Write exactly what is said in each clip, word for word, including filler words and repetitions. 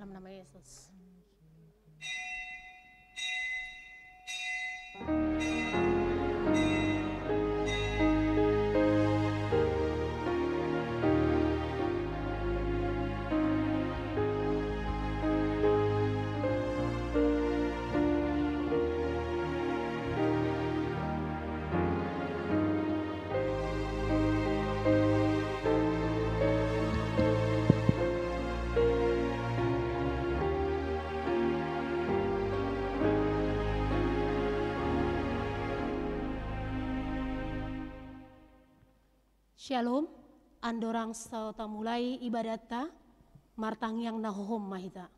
Nama Yesus. Syalom, andorang so tamulai ibadatta, martangiang na hohom ma hita.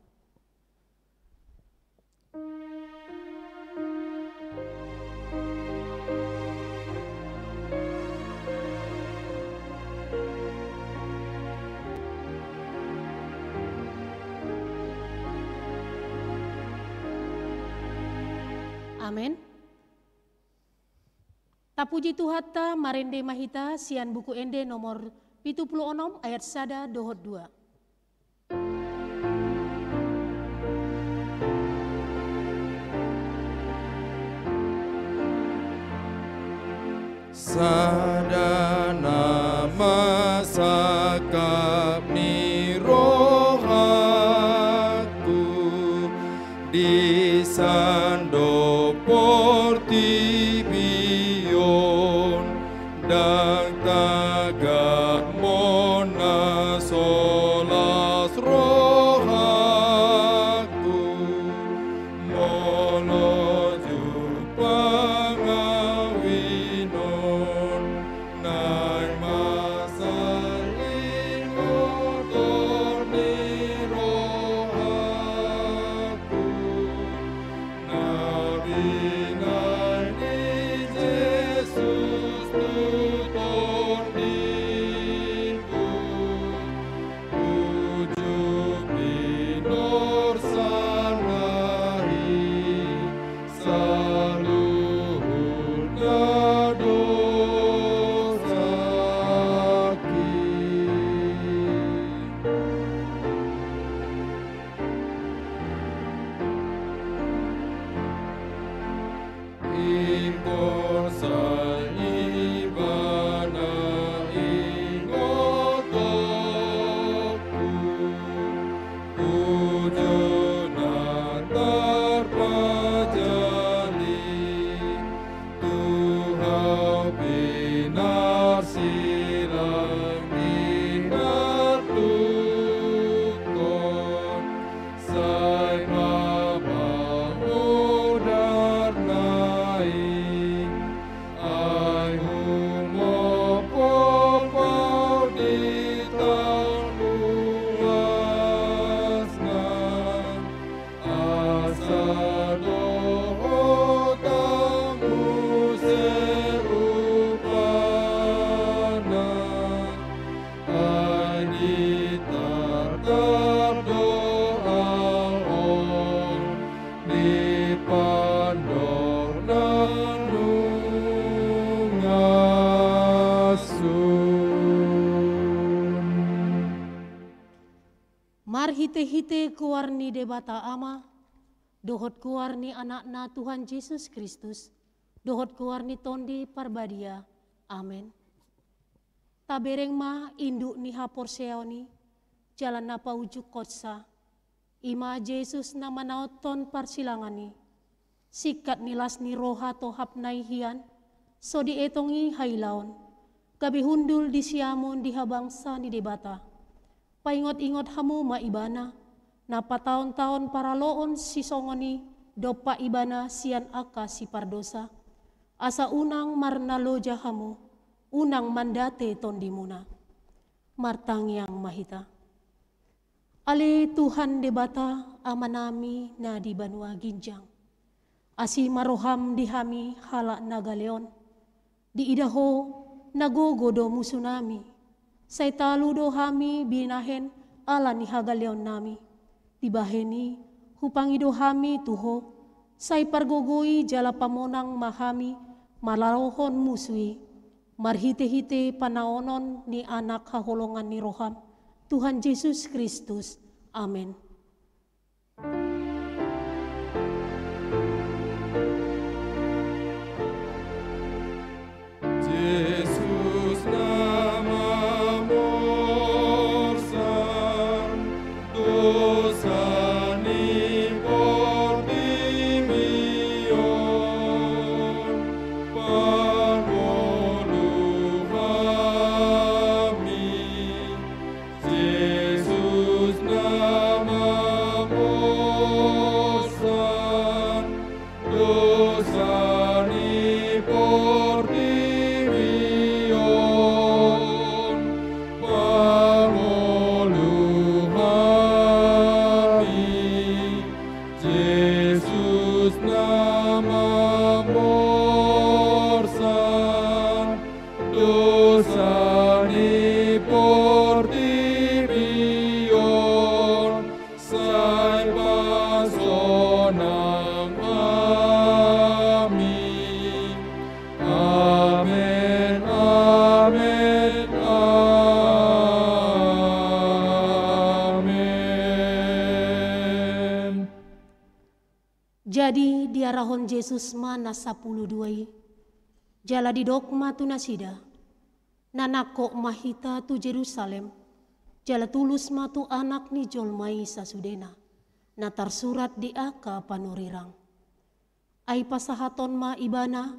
Amen. Tapuji Tuhanta, marende ma hita sian Buku Ende nomor pitu pulu onom ayat sada dohot dua. Sada na masangkap ni rohangku, di sandok portibi on, ndang tagak mona so las rohangku, molo jumpang au inon. Naeng mansai lingot on di rohangku, na binahen ni Jesus tu tondingku, uju pinorsana i saluhutna dosangki. Ingkon sai Ibana ingotonku, uju na tarpajali tu hau pinarsilang inartukkon. Sai ma pamudarna i, ai humopop au di taon luasna, asa dohot au muse rupana. Ai ditartar do au on di pandok na nunga sun. Marhitehite goar ni Debata Ama, dohot goar ni Anakna Tuhan Jesus Kristus, dohot goar ni Tondi Parbadia. Amen. Tabereng ma induk ni haporseaon i, jala na paunjukkonsa, i ma Jesus na manaothon parsilangan i. Singkat ni las ni roha tohap na i hian, so dietong i hailaon, gabe hundul di siamun di habangsa ni Debata. Paingot-ingot hamu ma Ibana, na pataon-taon paraloon sisongon i dompak Ibana sian angka sipardosa, asa unang marnaloja hamu, unang mandate tondimuna. Martangiang ma hita. Ale Tuhan Debata, Amanami na di banua ginjang, asi ma roham di hami halak na gale on. Diida Ho, na gogo do musunami. Sai talu do hami binahen ala ni hagaleonnami. Dibahen i, hupangido hami tu Ho, sai pargogoi jala pamonang ma hami manalohon musu i, marhitehite panaonon ni Anak haholongan ni roham, Tuhan Jesus Kristus. Amen. Jadi diarahon Jesus ma na sapuluh dua i, jala didok ma tu nasida: Na nangkok ma hita tu Jerusalem, jala tulus ma tu Anak ni jolma i sasudena, na tarsurat di angka panurirang. Ai pasahaton ma Ibana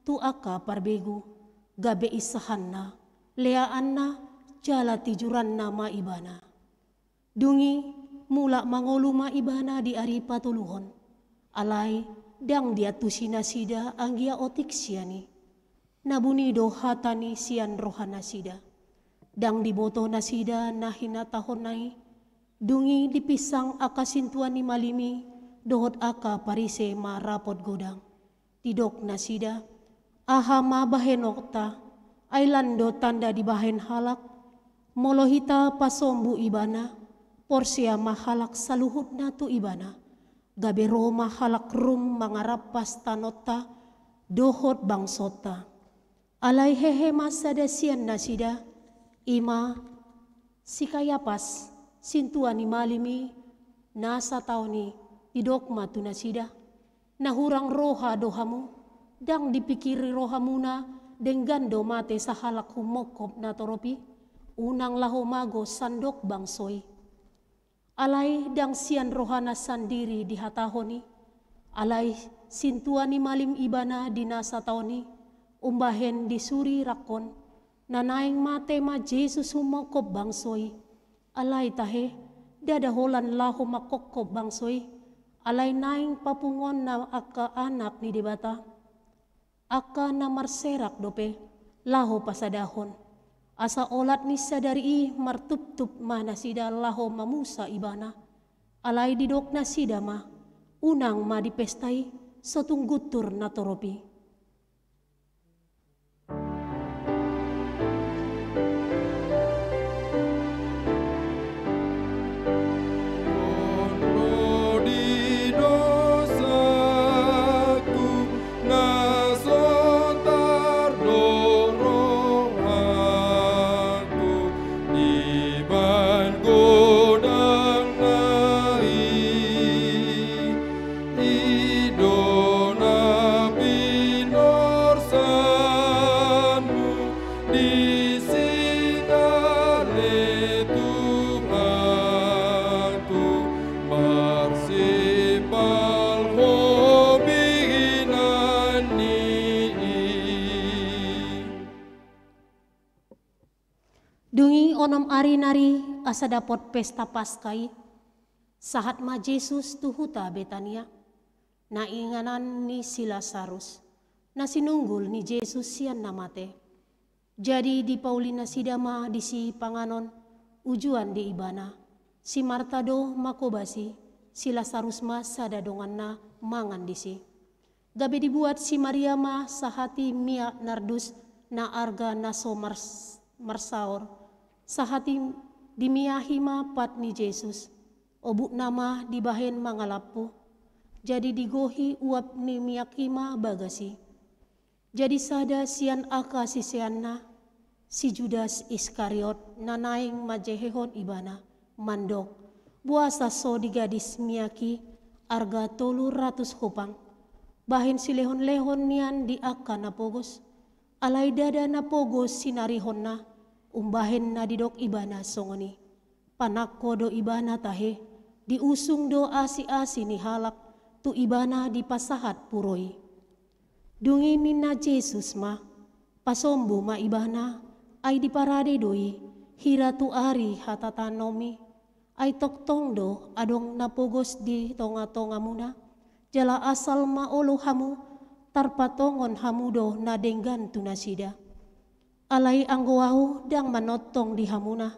tu angka parbegu, gabe insahanna, leaanna, jala tijuranna ma Ibana. Dung i, mulak mangolu ma Ibana di ari patoluhon. Alai ndang diantusi nasida anggia otik sian i. Na buni do hata ni sian rohanasida. Ndang diboto nasida na hinatahonna i. Dung i dipinsang angka sintua ni malim i dohot angka Parise marapot godang. Didok nasida: Aha ma bahenonta? Ai lan do tanda dibahen halak? Molo hita pasombu Ibana, porsea ma halak saluhutna tu Ibana, gabe ro ma halak rum mangarampas tanonta dohot bangsonta. Alai hehe ma sada sian nasida, i ma si Kayapas, sintua ni malim i, na sataon i. Didok ma tu nasida: Na hurang roha do hamu? Ndang dipingkiri rohamuna denggan do mate sahalak humongkop natorop i? Unang laho mago sandok bangso i. Alai ndang sian rohana sandiri dihatahon i. Alai sintua ni malim Ibana di na sataon i, umbahen disuri rangkon. Na naeng mate ma Jesus humongkop bangso i. Alai tahe, ndada holan laho mangkongkop bangso i, alai naeng papunguonna angka anak ni Debata. Angka na marserak dope laho pasadahon. Asa olat ni sadari i martuptup ma nasida laho mamusa Ibana. Alai didok nasida ma: Unang ma dipesta i, so tung guntur natorop i. I do na pinorsanmu disi, ale Tuhanku, marsimpal hobi nani i. Dung i onom ari nari asa dapot pesta Paska i, sahat ma Jesus tu huta Betania, na inganan ni si Lasarus, na sinunggul ni Jesus sian na mate. Jadi dipauli nasida ma disi panganon ujuan di Ibana. Si Marta do manghobasi, si Lasarus ma sada donganna mangan disi. Gabe dibuat si Maria ma sahati miak nardus na arga na so mars-, marsaor, sahati. Dimiahi ma pat ni Jesus, obukna ma dibahen mangalampu. Jadi digohi uap ni miak i ma bagas i. Jadi sada sian angka siseanna, si Judas Iskariot, na naeng manjehehon Ibana, mandok: Boasa so digadis miak i arga tolu ratus hopang, bahen silehonlehon nian di angka na pogos? Alai ndada na pogos sinarihonna, umbahen na didok Ibana songon i. Panangko do Ibana tahe, diusung do asiasi ni halak tu Ibana dipasahat puro i. Dung i ninna Jesus ma: Pasombu ma Ibana, ai diparade do i, hira tu ari hatatanom i. Ai tongtong do adong na pogos di tongatongamuna, jala asal ma olo hamu, tarpatongon hamu do na denggan tu nasida. Alai anggo Ahu ndang manongtong di hamuna,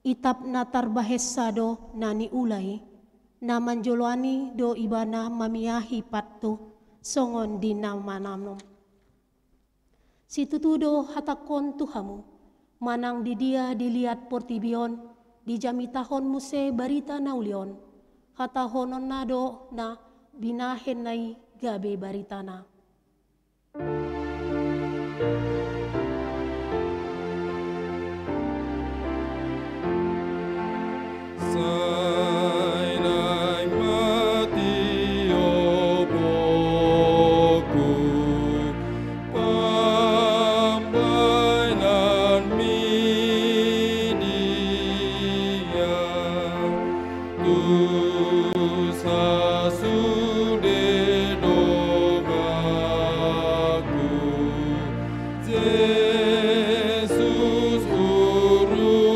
itap na tarbahensa do na niula i. Na manjoloani do Ibana mamiahi pathu, songon di na mananom. Situtu do hatangkon tu hamu, manang di dia diliat portibi on, dijamitahon muse barita na uli on, hatahononna do na binahenna i gabe baritana. Sai naeng ma tio Sude donganku, Jesus hurupi,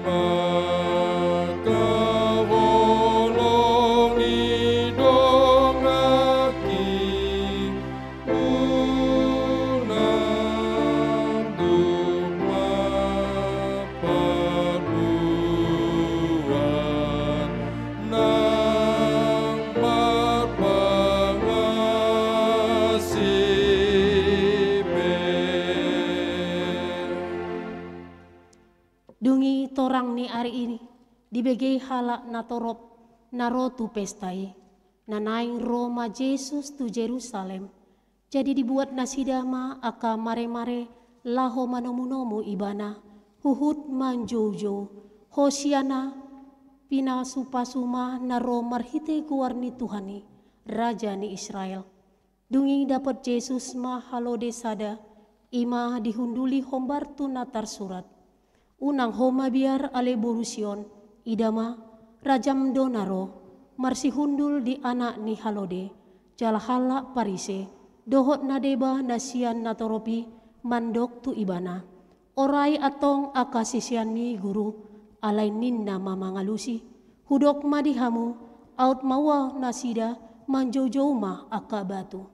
mangkaholongi donganki. Unang tung ma parbuat nang marpangasipe. Dung i torang ni ari i, dibege halak na torop na ro tu pesta i. Na naeng ro ma Jesus tu Jerusalem. Jadi dibuat nasida ma angka maremare laho manomunomu Ibana, huhut manjoujou, Hosiana, pinasupasu ma na ro marhite goar ni Tuhan i, Raja ni Israel. Dung i dapot Jesus ma halode sada, i ma dihunduli hombar tu na tarsurat: Unang ho mabiar, ale boru Sion, ida ma, rajam do na ro, marsihundul di anak ni halode. Jala halak Parise dohot na deba na sian natorop i mandok tu Ibana: Orai antong angka siseanmi, Guru, alai ninna ma mangalusi: Hudok ma di hamu, aut maua nasida, manjoujou ma angka batu.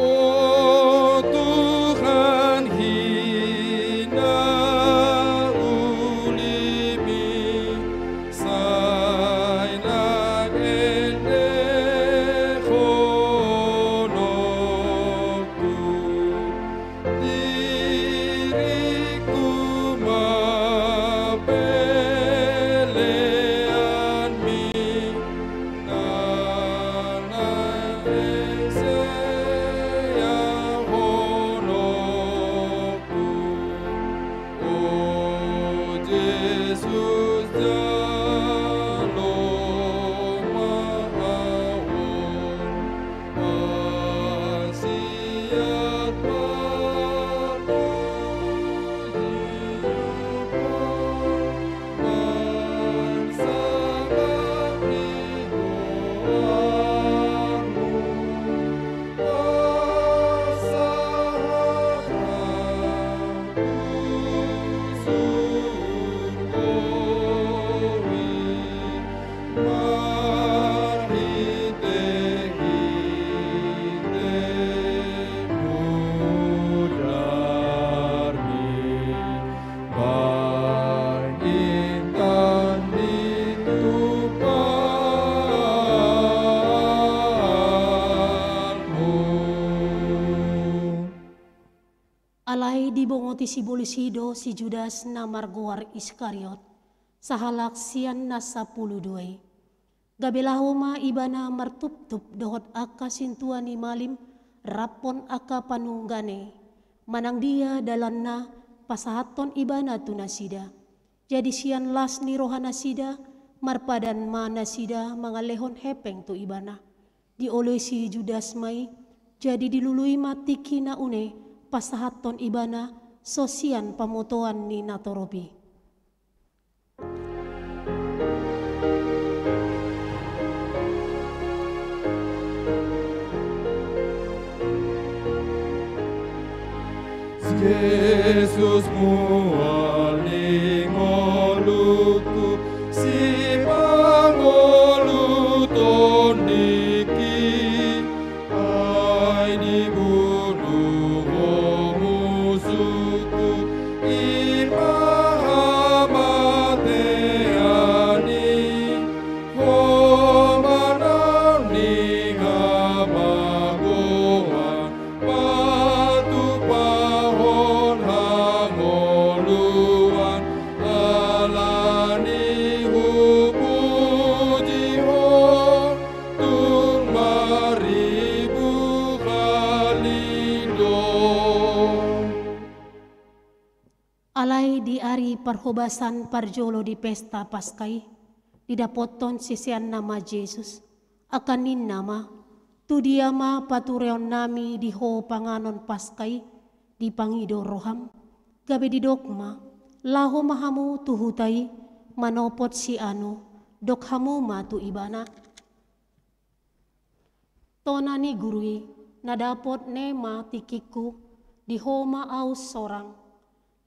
O Tuhan, hinaulimi, sai nang endehononku, diringku ma peleanmi, na naeng seahononku. O Jesus, jalo ma au, pasiat ma puji-pujion, mansai ma di goarmu. Alai dibongoti sibolis i do si Judas na margoar Iskariot, sahalak sian na sampulu dua i. Gabe laho ma ibana martuptup dohot angka sintua ni malim raphon angka panunggane, manang dia dalanna pasahathon ibana tu nasida. Jadi sian las ni rohanasida, marpadan ma nasida mangalehon hepeng tu ibana. Dioloi si Judas ma i, jadi dilului ma tingki na une pasahathon ibana, so sian pamotoan ni natorop i. Jesus, mual ni ngolungku, sipangolu tondingki, ai dibunu Ho musungku, i ma hamatean i, Ho ma naung ni hamagoan, patupahon hangoluan, alani hupuji Ho tung marribu hali do. Alai di ari parhobasan parjolo di pesta Paska i, didapothon siseanna ma Jesus, Angka ninna ma, tu dia ma patureonnami di ho panganon Paska i, dipangido roham? Gabe didok ma, laho ma hamu tu huta i, manopot si anu, dok hamu ma tu ibana: Tona ni guru i, na dapot ne ma tingkingku, di ho ma ahu sorang,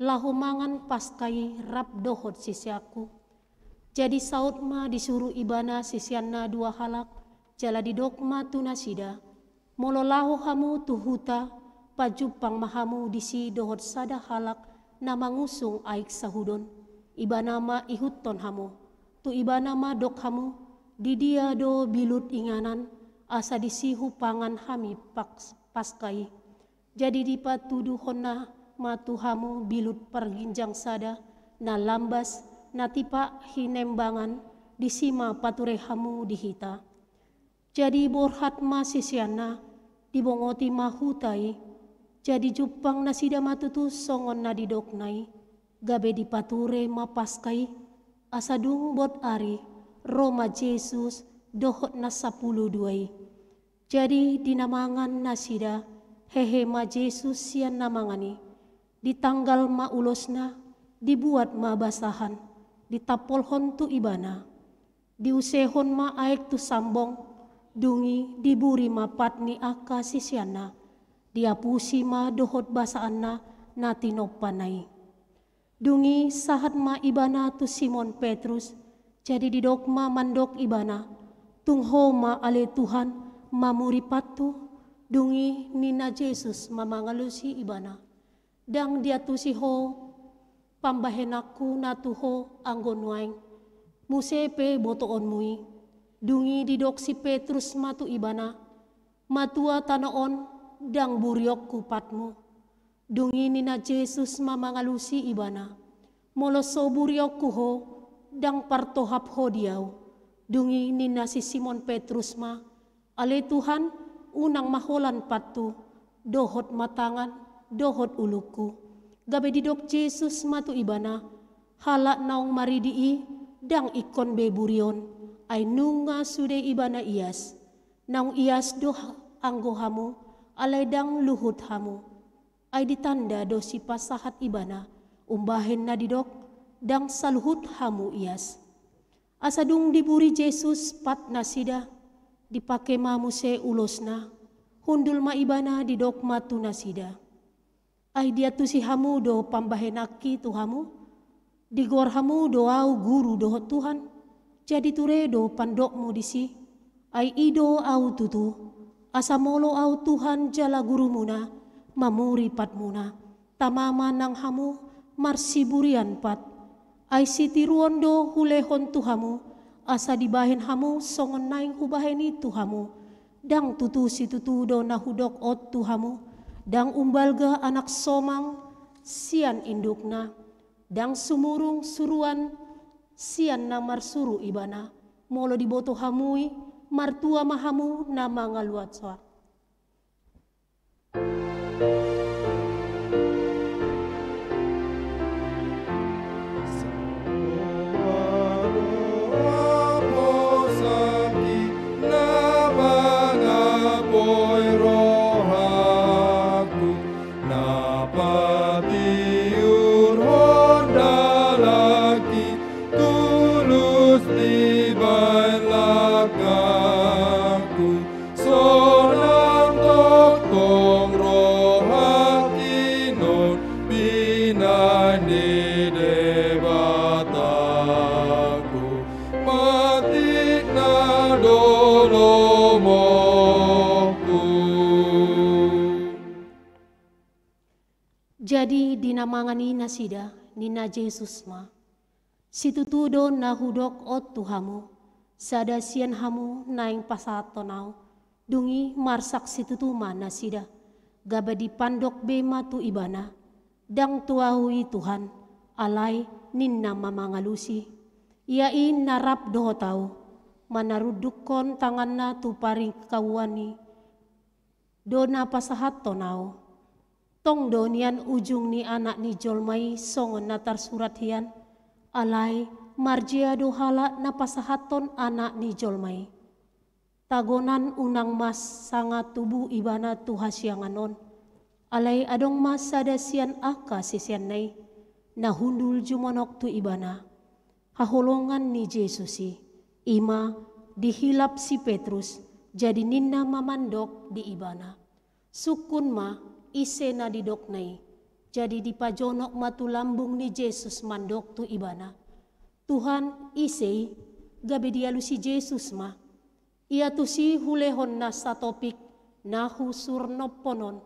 laho mangan Paska i rap dohot siseanku. Jadi saut ma disuru ibana siseanna dua halak, jala didok ma tu nasida: Molo laho hamu tu huta, pajumpang ma hamu disi dohot sada halak na mangusung aek sahudon. Ibana ma ihuthon hamu. Tu ibana ma dok hamu: Di dia do bilut inganan, asa disi hupangan hami Pas-, Paska i? Jadi dipatuduhonna ma tu hamu bilut parginjang sada, na lambas, na tipak hinembangan, disi ma pature hamu di hita. Jadi borhat ma siseanna, dibongoti ma huta i. Jadi jumpang nasida ma tutu songon na didokna i, gabe dipature ma Paska i. Asa dung bot ari, ro ma Jesus dohot na sampulu dua i. Jadi di na mangan nasida, hehe ma Jesus sian na mangan i. Ditanggal ma ulosna, dibuat ma basahan, ditampolhon tu ibana. Diusehon ma aek tu sambong, dung i diburi ma pat ni angka siseanna, diapusi ma dohot basahanna na tinompana i. Dung i sahat ma ibana tu Simon Petrus, jadi didok ma mandok ibana: Tung ho ma ale Tuhan, mamuri pathu? Dung i ninna Jesus ma mangalusi ibana: Ndang diantusi ho pambahenanku na tu ho anggo nuaeng, muse pe botoonmu i. Dung i didok si Petrus ma tu ibana: Matua tano on, ndang burionku patmu. Dung i ninna Jesus ma mangalusi ibana: Molo so burionku ho, ndang partohap ho di ahu. Dung i ninna si Simon Petrus ma: Ale Tuhan, unang ma holan pathu, dohot ma tangan, dohot ulungku. Gabe didok Jesus ma tu ibana: Halak naung maridi i, ndang ingkon be burion, ai nunga sude ibana ias. Naung ias do ha-, anggo hamu, alai ndang luhut hamu. Ai ditanda do sipasahat ibana, umbahen na didok: Ndang saluhut hamu ias. Asa dung diburi Jesus pat nasida, dipangke ma muse ulosna, hundul ma ibana, didok ma tu nasida: Ai diantusi hamu do pambahenanki tu hamu? Digoar hamu do ahu Guru dohot Tuhan? Jadi ture do pandokmu disi. Ai i do ahu tutu. Asa molo ahu Tuhan jala Gurumuna, mamuri patmuna, tama ma nang hamu marsiburian pat. Ai sitiruon do hulehon tu hamu, asa dibahen hamu songon naeng hubahen i tu hamu. Ndang tutu situtu do na hudok on tu hamu: Ndang umbalga anak somang sian indukna, ndang sumurung suruan sian na marsuru ibana. Molo diboto hamu i, martua ma hamu na mangaluasa. Na patiurhon dalanki, tulus dibaen langkangku, sonang tongtong rohangki on, binahen ni Debatangku, matikna do lomoku. Jadi di na mangan i nasida, ninna Jesus ma: Situtu do na hudok on tu hamu: Sada sian hamu naeng pasahathon ahu. Dung i marsak situtu ma nasida. Gabe dipandok be ma tu ibana: Ndang tu ahu i Tuhan. Alai ninna ma mangalusi: Ia i na rap dohot ahu. Manarundukhon tanganna tu paringkauan i do na pasahathon ahu. Tong do nian ujung ni Anak ni Jolma i songon na tarsurat hian. Alai marjea do halak na pasahathon Anak ni Jolma i. Tagonan unang ma sanga tubu ibana tu hasiangan on. Alai adong ma sada sian angka siseanna i, na hundul jumonok tu ibana. Haholongan ni Jesus i, i ma dihilap si Petrus, jadi ninna ma mandok di ibana: Sungkun ma, ise na didokna i. Jadi dipajonok ma tu lambung ni Jesus mandok tu ibana: Tuhan, ise i? Gabe dialusi Jesus ma: Ia tusi hulehon na satopik na husornophon on.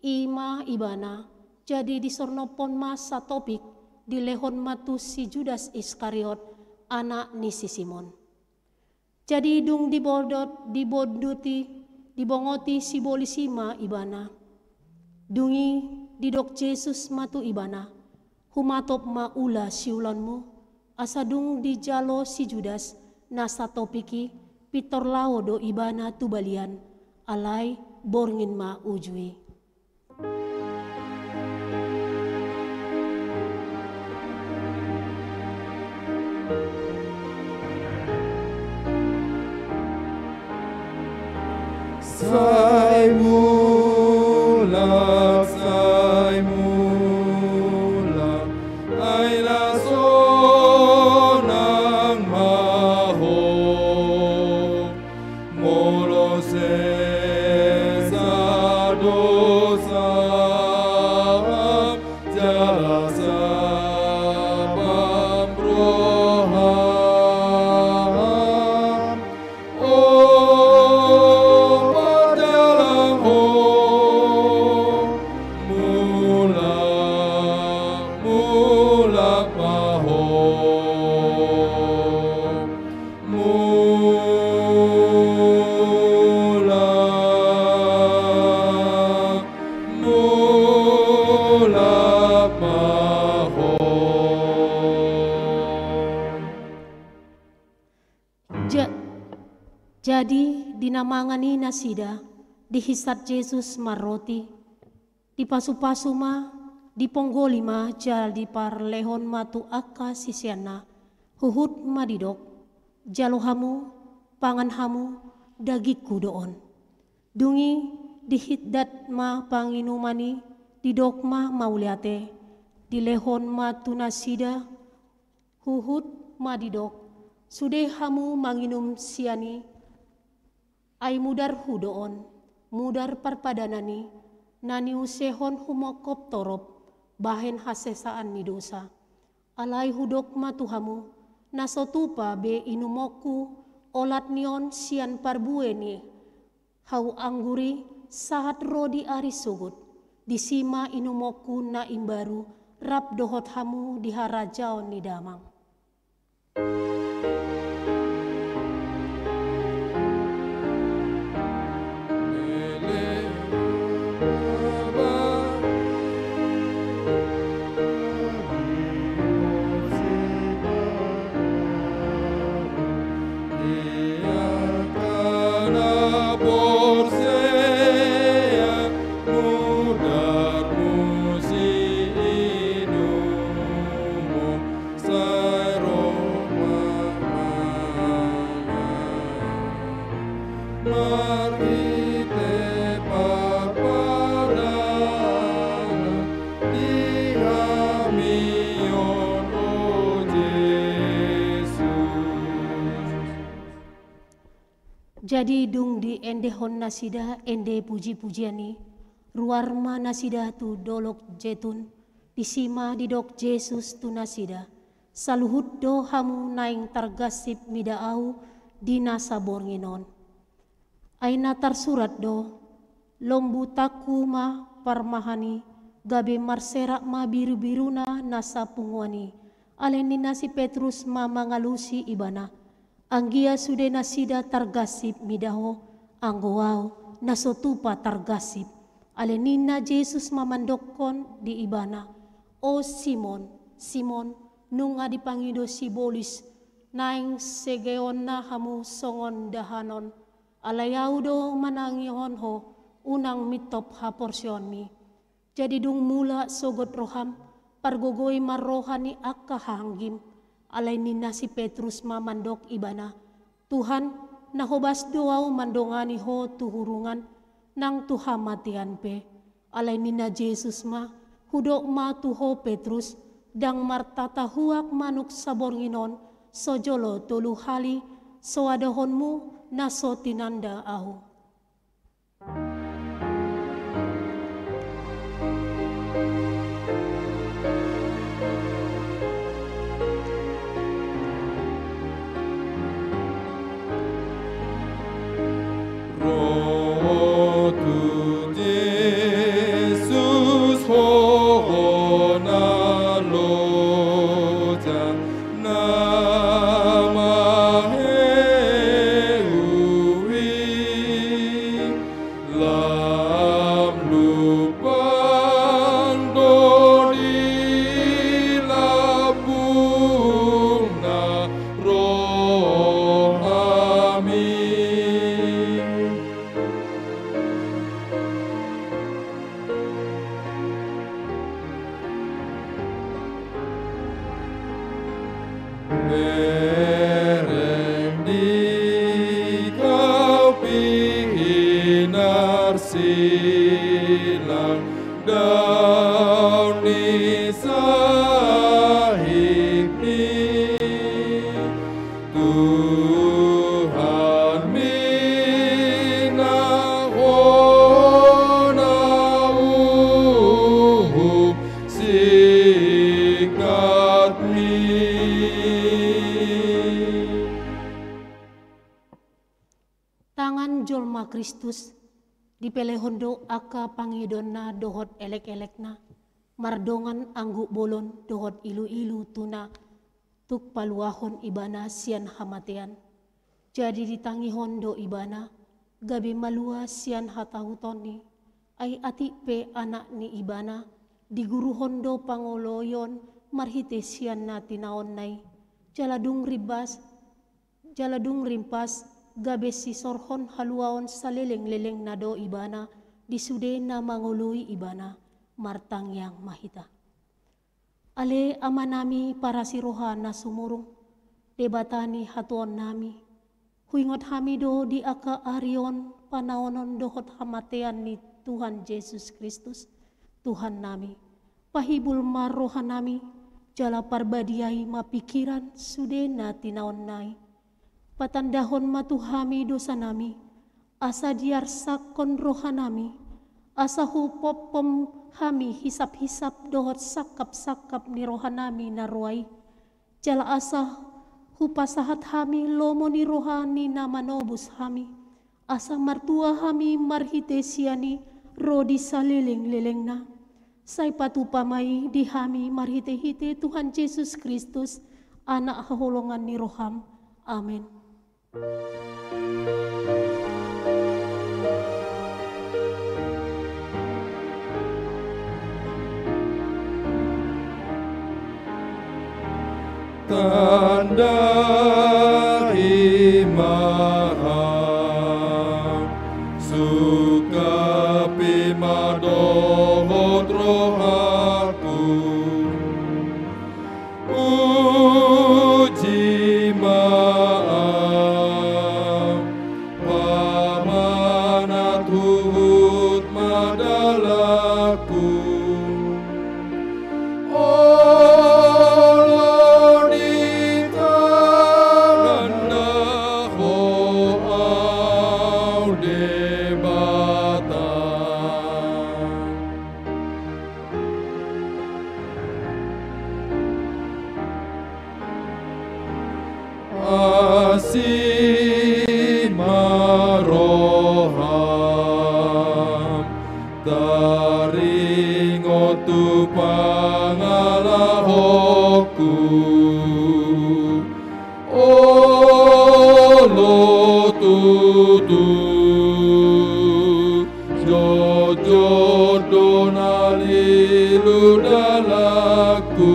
I ma ibana, jadi disornophon ma satopik, dilehon ma tu si Judas Iskariot, anak ni si Simon. Jadi dung dibodot, dibondoti, dibongoti sibolis i ma ibana. Dung i didok Jesus ma tu ibana: Humatop ma ula siulaonmu, asa dung dijalo si Judas na satopik i, pintor laho do ibana tu balian, alai borngin ma uju i. Sai mulak, sai mulak, ai na sonang ma ho. Molo sesa dosam, jala sabam roham, o parjalang ho, mulak, mulak ma ho. Mulak, mulak ma ho. Ja-, jadi di na mangan i nasida, dihisat Jesus ma roti, dipasupasu ma, diponggoli ma, jala diparlehon ma tu angka siseanna, huhut ma didok: Jalo hamu, pangan hamu, dagingku do on. Dung i dihidat ma panginuman i, didok ma mauliate, dilehon ma tu nasida, huhut ma didok: Sude hamu manginum sian i, ai mudarhu do on, mudar parpadanan i, na niusehon humongkop torop, bahen hasesaan ni dosa. Alai hudok ma tu hamu, na so tupa be inumonku olat ni on sian parbue ni hau anggur i, sahat ro di ari sogot, disi ma inumonku na imbaru, rap dohot hamu di harajaon ni Damang. Sai ro ma mangan marhite parpadanan di hami on, o Jesus. Jadi dung diendehon nasida ende pujipujian i, ruar ma nasida tu Dolok Jetun, disi ma didok Jesus tu nasida: Saluhut do hamu naeng targansip mida Ahu di nasa borngin on. Ai na tarsurat do: Lombutanku ma parmahan i, gabe marserak ma birubiruna nasa punguan i. Alai ninna si Petrus ma mangalusi ibana: Anggia sude nasida targansip mida Ho, anggo Ahu na so tupa targansip. Alai ninna Jesus ma mandokkon di ibana: O Simon, Simon, nunga dipangido sibolis naeng segeonna hamu songon dahanon. Alai Ahu do manangihon ho, unang mintop haporseaonmi. Jadi dung mulak sogot roham, pargogoi ma roha ni angka hahaanggim. Alai ninna si Petrus ma mandok ibana: Tuhan, Na hobas do ahu mandongani ho tu hurungan, nang tu hamatean pe. Alai ninna Jesus ma, hudok ma tu ho Petrus, ndang martatahuak manuk saborngin on, so jolo tolu hali, soadahonmu na so tinanda ahu. Ro tu Jesus ho na loja na maheui. Lam lumbang do di lambungna rohami. Bereng di Ho pinarsilang daun ni sahitmi. Tuhan, minang Ho na uhum singkatmi. Tangan jolma Kristus, dipelehon do angka pangidoanna dohot elek-elekna, mardongan angguk bolon dohot ilu-ilu tu na tuk paluahon ibana sian hamatean. Jadi ditangihon do ibana, gabe malua sian hatahutonni, ai atik pe anak ni ibana, diguruhon do pangoloion marhite sian na tinaonna i, jala dung rimbas, jala dung rimpas, gabe sisorhon haluaon saleleng-lelengna do ibana, di sude na mangoloi ibana, martangiang ma hita. Ale Amanami parasi roha na sumurung, Debata ni hatuaonnami, huingot hami do di angka ari on panaonon dohot hamatean ni Tuhan Jesus Kristus, Tuhannami. Pahibul ma rohanami, jala parbadiai ma pingkiran sude na tinaonna i. Patandahon ma tu hami dosanami, asa diarsakkon rohanami, asa hupophom hami hisap-hisap dohot sangkap-sangkap ni rohanami na roa i. Jala asa hupasahat hami lomo ni roha ni na manobus hami, asa martua hami marhite sian i ro di saleleng-lelengna. Sai patupa ma i di hami marhite-hite Tuhan Jesus Kristus, Anak haholongan ni roham. Amen. Tanda i ma ham, sungkap i ma dohot rohangku. Uji ma am, pamanat huhut ma dalanku. Olo ditanda Ho ahu Debata. Asi ma roham, taringot tu pangalahonku. Olo tutu, jotjot do na lilu dalanku.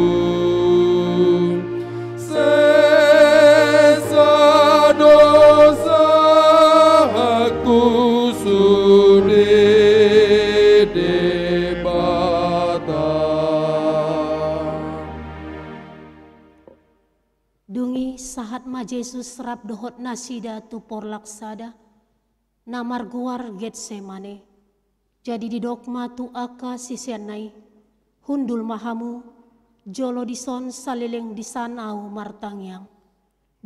Sesa dosaku sude Debata. Dung i Sahat ma Jesus rap dohot nasida tu porlak sada, na margoar Getsemane. Jadi didok ma tu angka siseanna i, "Hundul ma hamu, jolo dison saleleng disan ahu martangiang."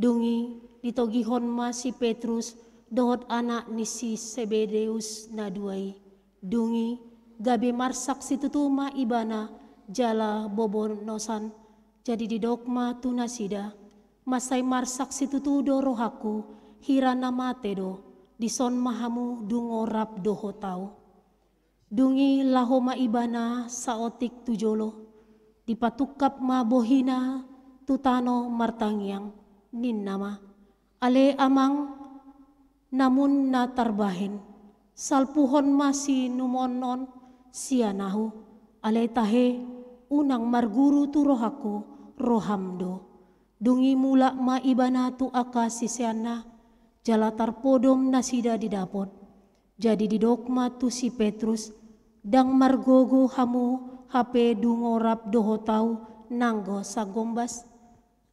Dung i ditogihon ma si Petrus dohot anak ni si Sebedeus na dua i. Dung i gabe marsak situtu ma ibana jala bobonosan. Jadi didok ma tu nasida, "Mansai marsak situtu do rohangku, hira na mate do. Dison ma hamu dungo rap dohot ahu." Dung i laho ma ibana saotik tu jolo, dipatungkap ma bohina tu tano martangiang, ninna ma, "Ale Amang, namun na tarbahen, salpuhon ma sinumonon on sian ahu, alai tahe unang marguru tu rohangku, roham do." Dung i mulak ma ibana tu angka siseanna, jala tarpodom nasida didapot. Jadi didok ma tu si Petrus, "Ndang margogo hamu hape dungo rap dohot ahu nanggo sagombas?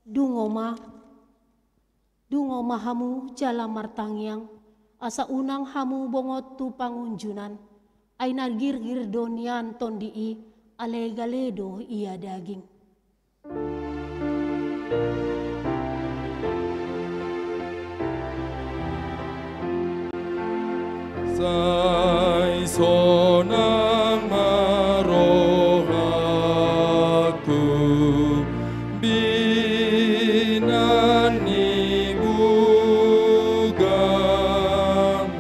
Dungo ma, dungo ma hamu jala martangiang, asa unang hamu bongot tu pangunjunan. Ai na girgir do nian tondi i, alai gale do ia daging." Sai sonang ma rohangku, binan ni bugang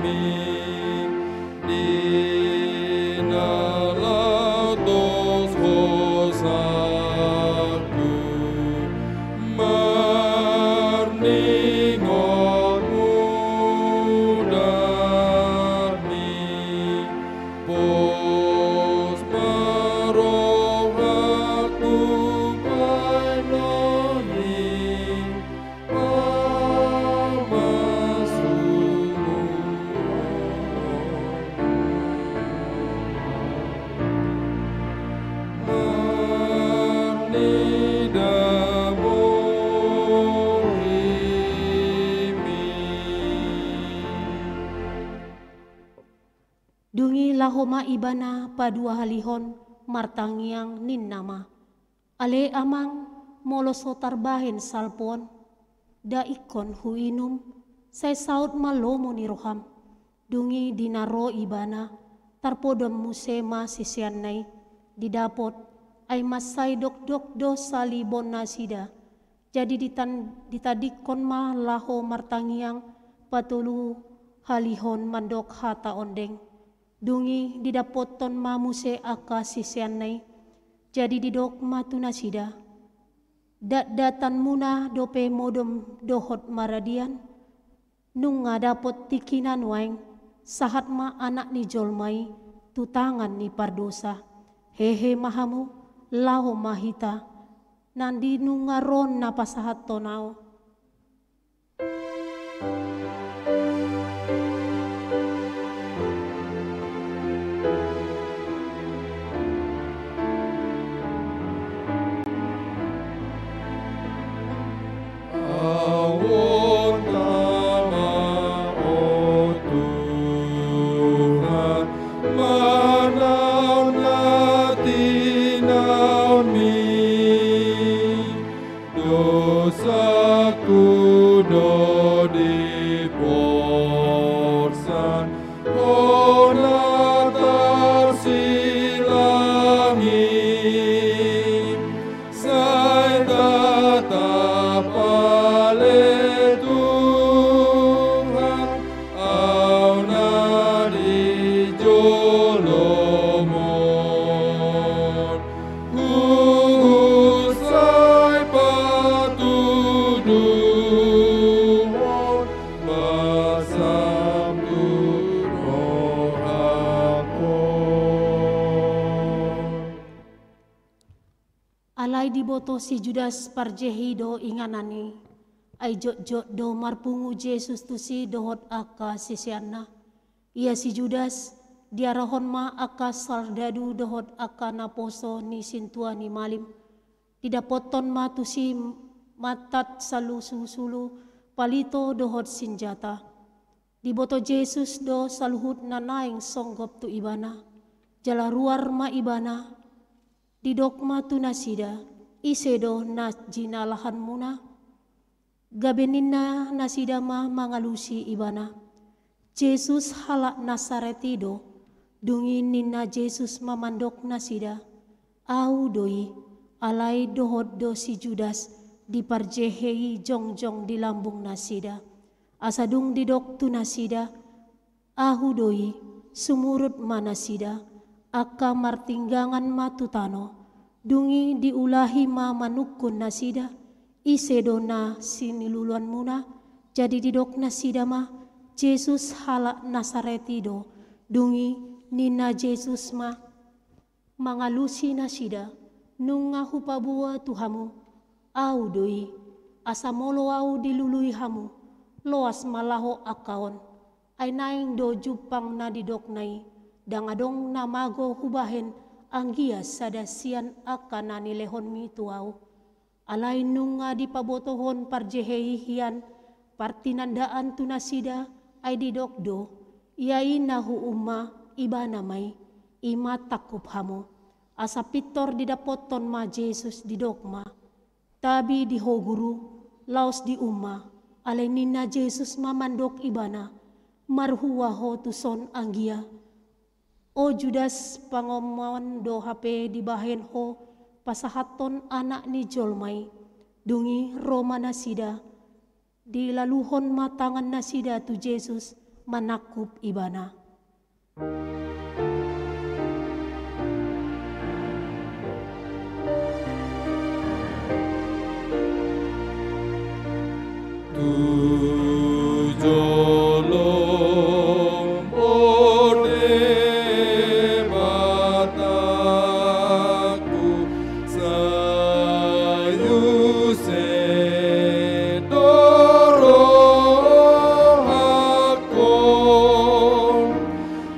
mi. Di na latos hosangku, marningot mudar mi, pos ma rohangku baen lohi. Dung i laho ma ibana paduahalihon martangiang, ninna ma, "Ale Amang, molo so tarbahen salpu on, da ingkon huinum, sai saut ma lomo ni roham." Dung i di na ro ibana, tarpodom muse ma siseanna i, didapot, ai mansai dokdok do salibonnasida. Jadi ditan-, ditadingkon ma laho martangiang patoluhalihon mandok hata ondeng. Dung i didappothon ma muse angka siseanna i. Jadi didok ma tu nasida, "Datdatanmuna dope modom dohot maradian? Nunga dapot tingkina nuaeng, sahat ma Anak ni jolma i tu tangan ni pardosa. Hehe ma hamu, laho ma hita, nandi nunga ro na pasahathon ahu." Ahu on tama, o Tuhan, manaon na tinaonmi. Dosangku do diporsan, hona tarsilang i. Sai tatap ale Tuhan, ahu na di jolom on. Huhut sai patuduhon basam tu rohangkon. Alai diboto si Judas Parjehi do inganan i, ai jotjot do marpungu Jesus tusi dohot angka siseanna. Ia si Judas diarahon ma angka sardadu dohot angka naposo ni sintua ni malim. Didappothon ma tusi mantat salususulu palito dohot sinjata. Diboto Jesus do saluhut na naeng songgop tu ibana, jala ruar ma ibana, didok ma tu nasida, "Ise do na jinalahanmuna?" Gabe ninna nasida ma mangalusi ibana, "Jesus halak Nasaret i do." Dung i ninna Jesus ma mandok nasida, "Ahu do i." Alai dohot do si Judas diparjehe i jongjong di lambung nasida. Asa dung didok tu nasida, "Ahu do i," sumurut ma nasida, angka martinggangan ma tu tano. Dung i diulahi ma manungkun nasida, "Ise do na siniluluanmuna?" Jadi didok nasida ma, "Jesus halak Nasaret i do." Dung i ninna Jesus ma mangalusi nasida, "Nunga hupaboa tu hamu, Ahu do i. Asa molo Ahu dilului hamu, loas ma laho angka on." Ai naeng do jumpang na didokna i, "Ndang adong na mago hubahen anggia sada sian angka na nilehonmi tu Ahu." Alai nunga dipabotohon parjehe i hian partinandaan tu nasida, ai didok do, "Ia i na huum ma, ibana ma i, i ma tangkup hamu." Asa pintor didapothon ma Jesus, didok ma, "Tabi di ho Guru, laos dium ma." Alai ninna Jesus ma mandok ibana, "Marhua ho tuson anggia? O Judas, pangomoan do hape dibahen ho pasahathon Anak ni jolma i?" Dung i ro ma nasida, dilaluhon ma tangan nasida tu Jesus manangkup ibana. Tu jolom, o Debatangku, sai use do rohangku,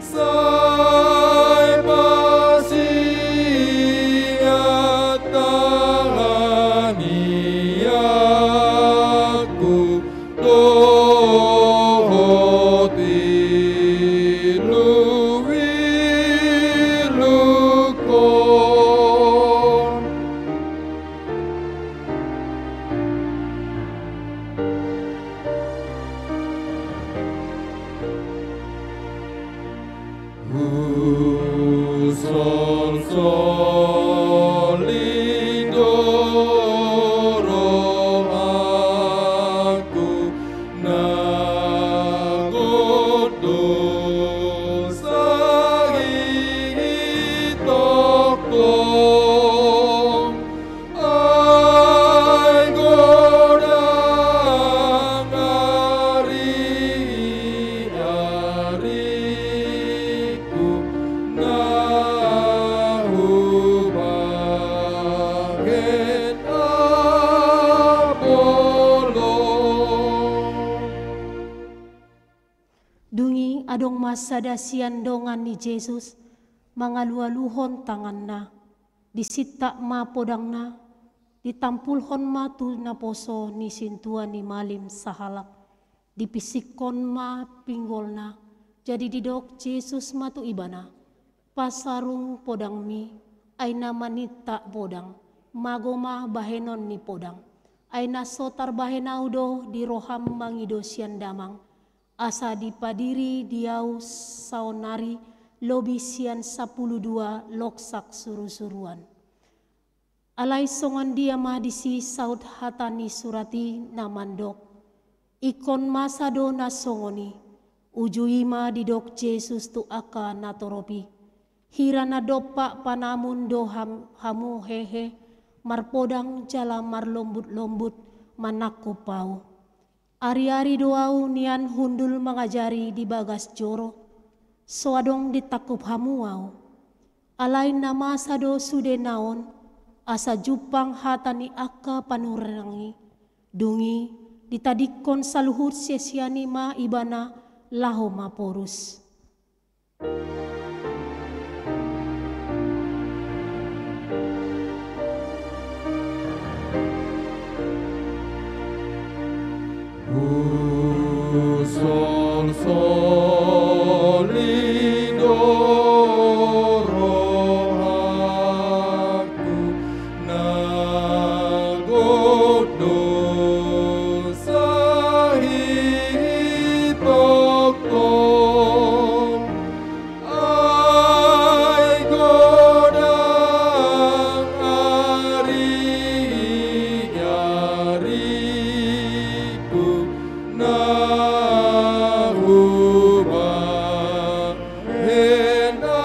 sai pasingat tangiangku dohot iluiluhon. Husolsoli do rohangku, na godang do sangihutangku. Ai godang ariariku na hubahen habolon. Dung i adong ma sada sian dongan ni Jesus mangalualuhon tanganna. Disintak ma podangna, ditampulhon ma tu naposo ni sintua ni malim sahalak, dipisinghon ma pinggolna. Jadi didok Jesus ma tu ibana, "Pasarung podangmi." Ai na manintak podang, "Mago ma bahenon ni podang." Ai na so tarbahen ahu do di roham mangido sian Damang, asa dipadiri di ahu saonari lobi sian sampulu dua loksak surusuruan. Alai songon dia ma disi saut hata ni surat i na mandok, "Ingkon masa do na songon i." Uju i ma didok Jesus tu angka natorop i, "Hira na dompak panamun do ham-, hamu hehe, marpodang jala marlombutlombut manangkup ahu? Ariari do ahu nian hundul mangajari di bagas joro, so adong ditangkup hamu ahu. Alai na masa do sude na on, asa jumpang hata ni angka panurirang i." Dung i ditadingkon saluhut sisean i ma ibana laho maporus. Husolsoli do rohangku, na gok do sahitongtong. Ai godang ari gariku, na hubahen na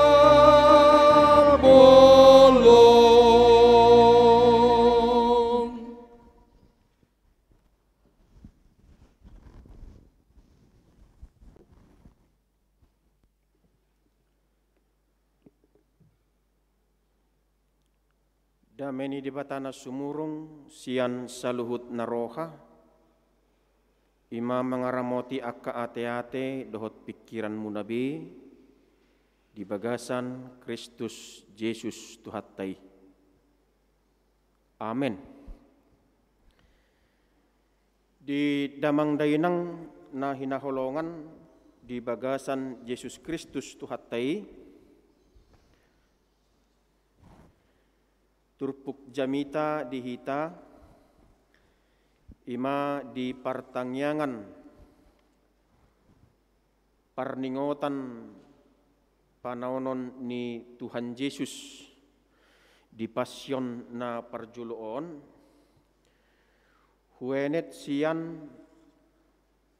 bolon. Dame ni Debata na sumurung sian saluhut na roha, i ma mangaramoti angka ateate dohot pingkiranmuna be di bagasan Kristus Jesus Tuhanta i. Amen. Di damang dainang na hinaholongan di bagasan Jesus Kristus Tuhanta i, turpuk jamita di hita, i ma di partangiangan parningotan panaonon ni Tuhan Jesus di Passion na parjolo on, huenet sian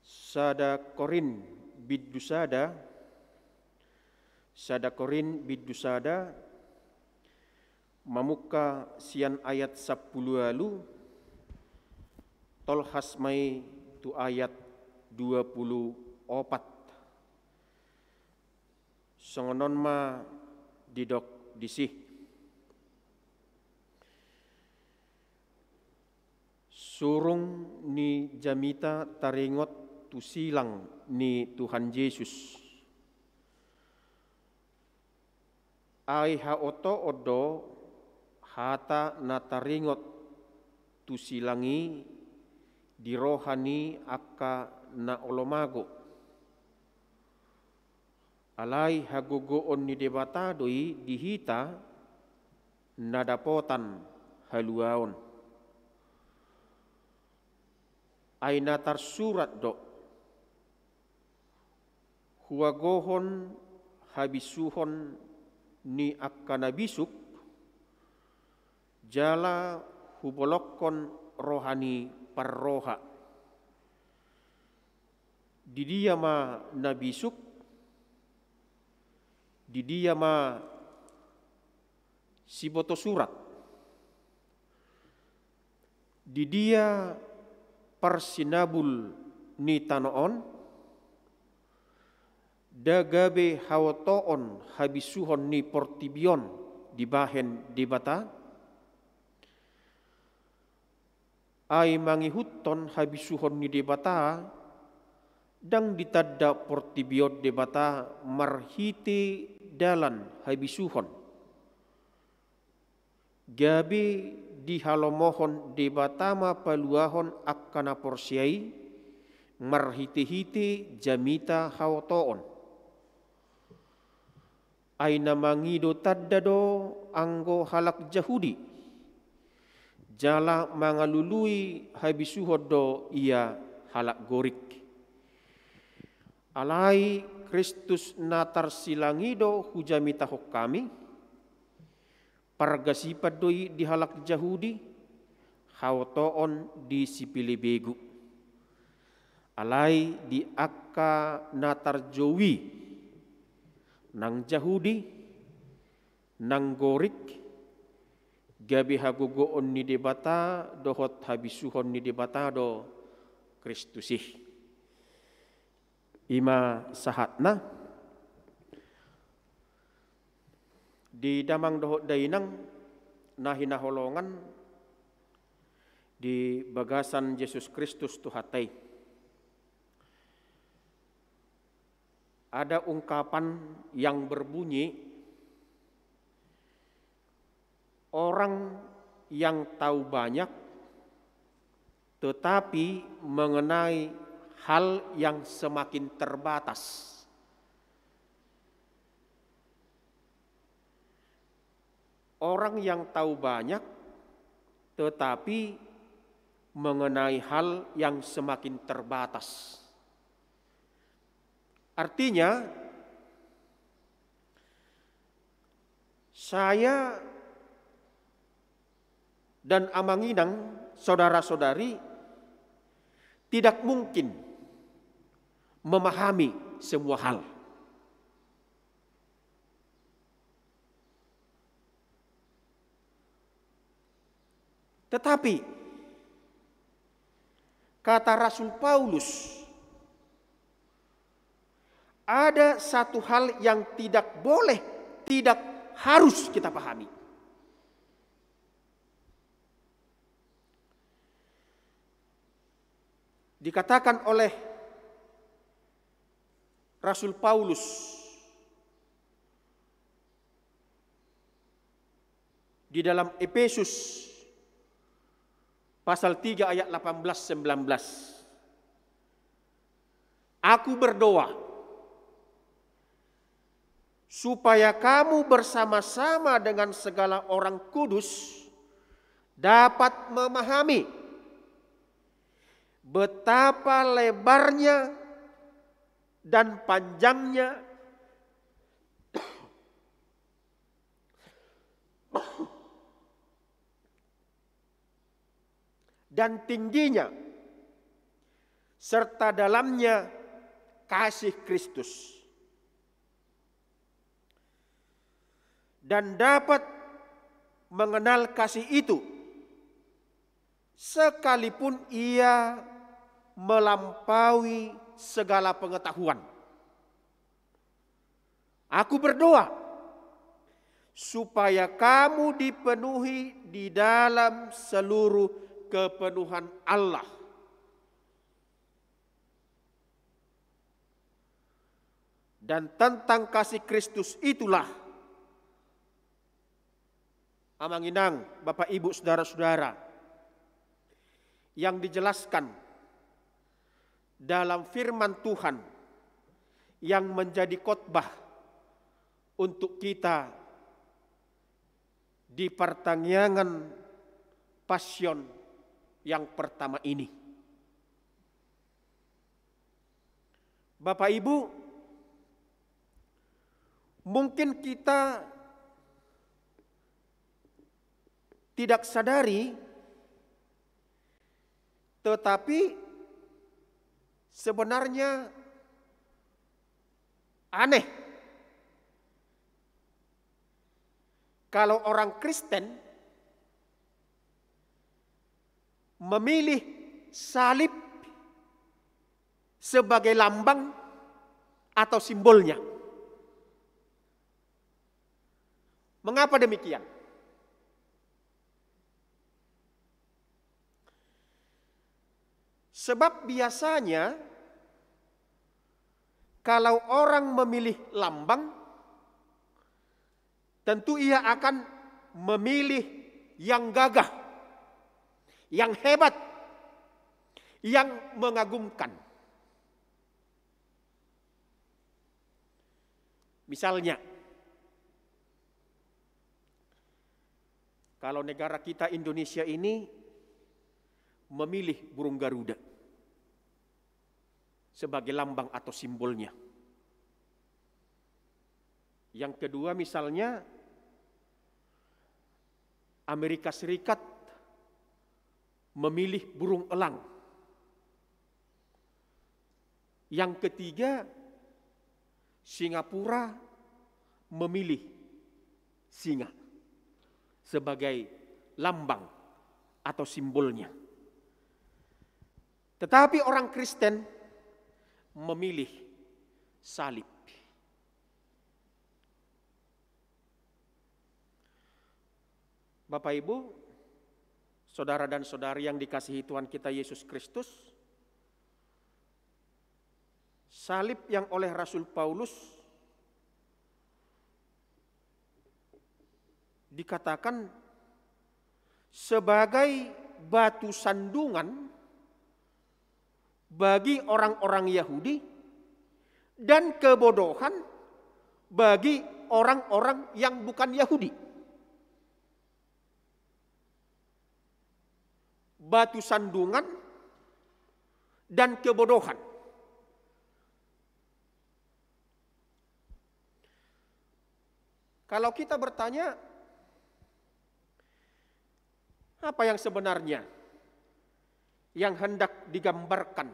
sada Korint bindu sada, sada Korint bindu sada, mamungka sian ayat sampulu ualu, tolhas ma i tu ayat dua pulu opat. Songon on ma didok disi. Surung ni jamita taringot tu silang ni Tuhan Jesus. Ai haotoon do hata na taringot tu silang i di roha ni angka na olo mago. Alai hagogoon ni Debata do i di hita na dapotan haluaon. Ai na tarsurat do: Huagohon habisuhon ni angka na bisuk, jala hubolongkon roha ni parroha. Di dia ma na bisuk? Di dia ma siboto surat? Di dia parsinabul ni tano on? Nda gabe haotoon habisuhon ni portibi on dibahen Debata? Ai mangihuthon habisuhon ni Debata, ndang ditanda portibi on Debata marhite dalan habisuhon. Gabe dihalomohon Debata ma paluahon angka na porsea i marhitehite jamita haotoon. Ai na mangido tanda do anggo halak Jahudi, jala mangalului habisuhon do ia halak Gorik. Alai Kristus na tarsilang i do hujamitahon hami, pargasipan do i di halak Jahudi, haotoon di sipelebegu. Alai di angka na tarjou i, nang Jahudi, nang Gorik, gabe hagogoon ni Debata dohot habisuhon ni Debata do Kristus i. I ma sahatna. Di damang dohot dainang na hinaholongan di bagasan Jesus Kristus Tuhanta i. Ada ungkapan yang berbunyi, orang yang tahu banyak tetapi mengenai hal yang semakin terbatas. Orang yang tahu banyak, tetapi mengenai hal yang semakin terbatas. Artinya, saya dan Amang Inang, saudara-saudari, tidak mungkin memahami semua hal. Tetapi, kata Rasul Paulus, ada satu hal yang tidak boleh, tidak harus kita pahami. Dikatakan oleh Rasul Paulus di dalam Efesus pasal tiga ayat delapan belas sembilan belas. Aku berdoa supaya kamu bersama-sama dengan segala orang kudus dapat memahami betapa lebarnya dan panjangnya dan tingginya serta dalamnya kasih Kristus, dan dapat mengenal kasih itu, sekalipun ia melampaui segala pengetahuan. Aku berdoa supaya kamu dipenuhi di dalam seluruh kepenuhan Allah. Dan tentang kasih Kristus itulah, Amang Inang, Bapak Ibu, saudara-saudara, yang dijelaskan dalam firman Tuhan yang menjadi khotbah untuk kita di partangiangan Pasion yang pertama ini. Bapak Ibu, mungkin kita tidak sadari, tetapi sebenarnya aneh kalau orang Kristen memilih salib sebagai lambang atau simbolnya. Mengapa demikian? Sebab biasanya kalau orang memilih lambang, tentu ia akan memilih yang gagah, yang hebat, yang mengagumkan. Misalnya, kalau negara kita Indonesia ini memilih burung Garuda sebagai lambang atau simbolnya. Yang kedua, misalnya, Amerika Serikat memilih burung elang. Yang ketiga, Singapura memilih singa sebagai lambang atau simbolnya. Tetapi orang Kristen memilih salib. Bapak Ibu, saudara dan saudari yang dikasihi Tuhan kita Yesus Kristus, salib yang oleh Rasul Paulus dikatakan sebagai batu sandungan bagi orang-orang Yahudi dan kebodohan bagi orang-orang yang bukan Yahudi. Batu sandungan dan kebodohan. Kalau kita bertanya, apa yang sebenarnya yang hendak digambarkan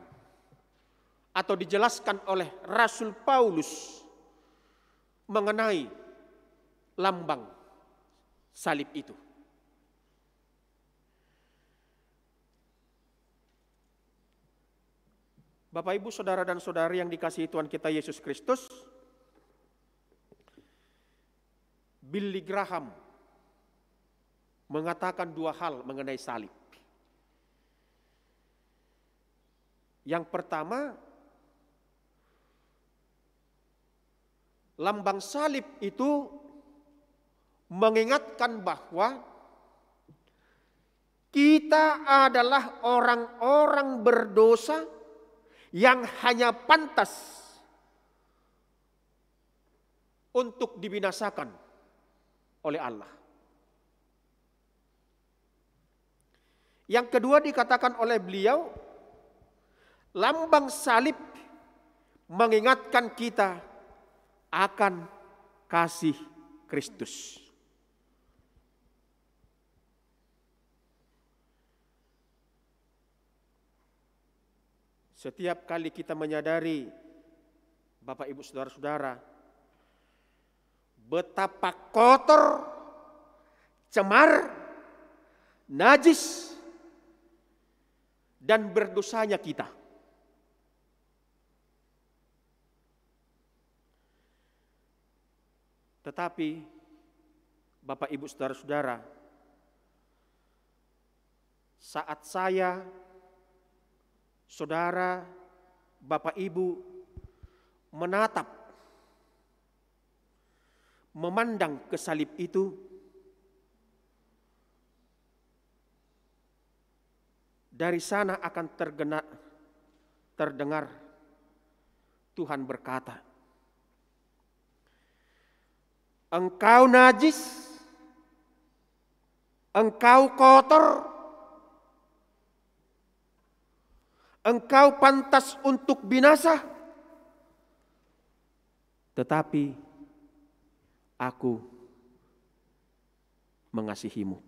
atau dijelaskan oleh Rasul Paulus mengenai lambang salib itu? Bapak, Ibu, saudara dan saudari yang dikasihi Tuhan kita Yesus Kristus, Billy Graham mengatakan dua hal mengenai salib. Yang pertama, lambang salib itu mengingatkan bahwa kita adalah orang-orang berdosa yang hanya pantas untuk dibinasakan oleh Allah. Yang kedua dikatakan oleh beliau, lambang salib mengingatkan kita akan kasih Kristus. Setiap kali kita menyadari, Bapak, Ibu, saudara-saudara, betapa kotor, cemar, najis, dan berdosanya kita. Tetapi, Bapak, Ibu, saudara-saudara, saat saya, saudara, Bapak, Ibu, menatap, memandang ke salib itu, dari sana akan tergena-, terdengar Tuhan berkata, "Engkau najis, engkau kotor, engkau pantas untuk binasa, tetapi Aku mengasihimu."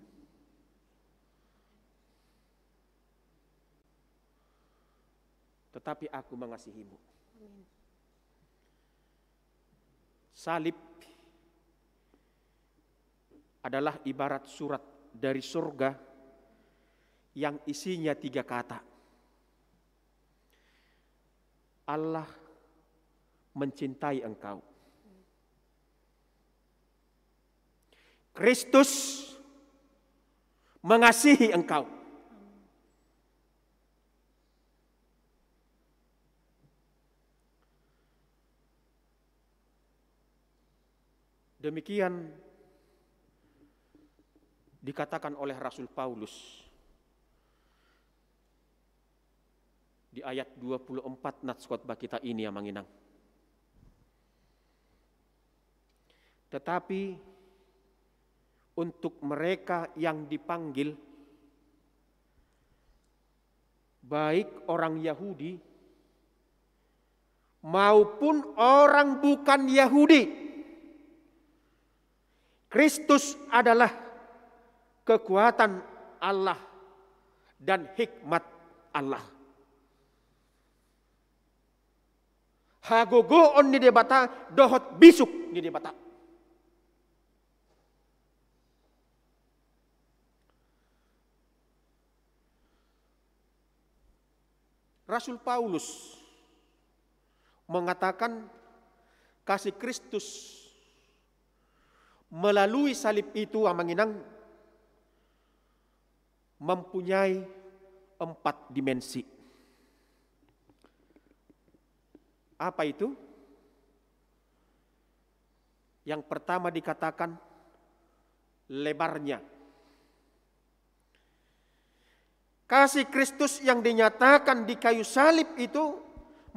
Tetapi Aku mengasihimu. Amin. Salib adalah ibarat surat dari surga yang isinya tiga kata. Allah mencintai engkau. Kristus mengasihi engkau. Demikian dikatakan oleh Rasul Paulus di ayat dua puluh empat nats khotbah kita ini, Amang Inang. Tetapi untuk mereka yang dipanggil, baik orang Yahudi maupun orang bukan Yahudi, Kristus adalah kekuatan Allah dan hikmat Allah. Hagogoon ni Debata dohot bisuk ni Debata. Rasul Paulus mengatakan kasih Kristus melalui salib itu, Amang Inang, mempunyai empat dimensi. Apa itu? Yang pertama dikatakan lebarnya. Kasih Kristus yang dinyatakan di kayu salib itu